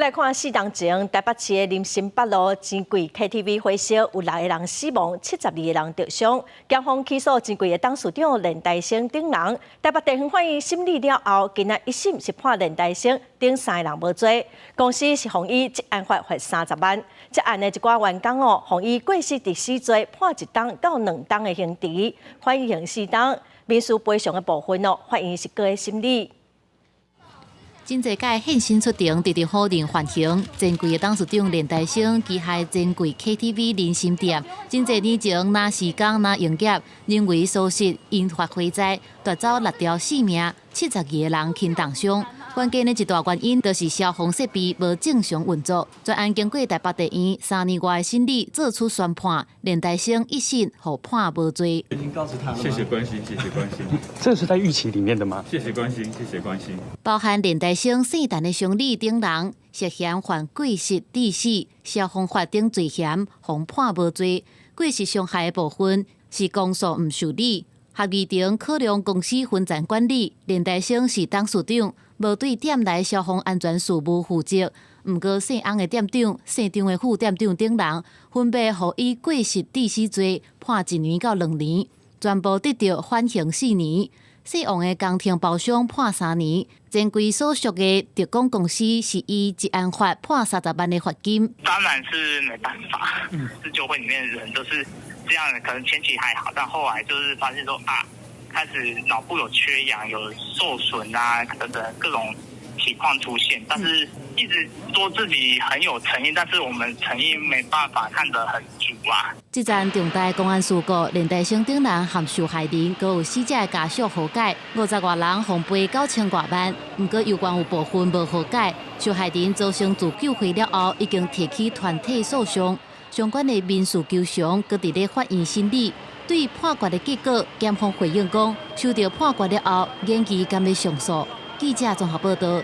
來看四冬前，台北市的林森北路錢櫃 KTV 火燒，有六個人死亡，72個人著傷。檢方起訴錢櫃的董事長連帶生等人。台北地方法院審理了後，今仔日一審是判連帶生等三個人無罪。公司是予以職安法罰三十萬。這案的一寡員工哦，予以過失致死罪判一冬到兩冬的刑期，緩刑四冬。民事賠償的部分哦，法院是閣咧審理。真濟擺現身出庭，直直否認犯行。錢櫃的董事長連帶生旗下錢櫃 KTV 林森店，真濟年前若時工若營業，人為疏失引發火災，奪走六條性命，72個人輕重傷。關鍵的一大原因，就是消防設備無正常運作。全案經過台北地院3年外的審理，做出宣判，連帶生一審予判無罪。已經告訴他了。謝謝關心，謝謝關心。這是在預期裡面的嗎？謝謝關心，謝謝關心。包含連帶生姓陳的襄理等人，涉嫌犯過失致死、消防法等罪嫌，予判無罪。過失傷害的部分是公訴毋受理。合議庭考量公司分層管理，連帶生是董事長，無對店內消防安全事務負責。毋過姓翁的店長、姓張的副店長等人，分別予以過失致死罪判一年到兩年，全部得著緩刑四年。姓王的工程包商判三年，錢櫃所屬的特工公司是以職安法判三十萬的罰金。當然是沒辦法，自救會裡面的人都是這樣，可能前期還好，但後來就是發現說啊，開始腦部有缺氧、有受損啊等等各種情況出現，但是一直說自己很有誠意，但是我們誠意沒辦法看得很足啊。這樁重大公安事故，連帶生等人和受害人，閣有死者的家屬和解，五十外人予賠九千外萬。毋過有關有部分無和解，受害人組成自救會了後，已經提起團體訴訟，相關的民事求償，閣佇咧法院審理。對判決的結果，檢方回應講，收到判決了後，研議敢欲上訴。記者綜合報道。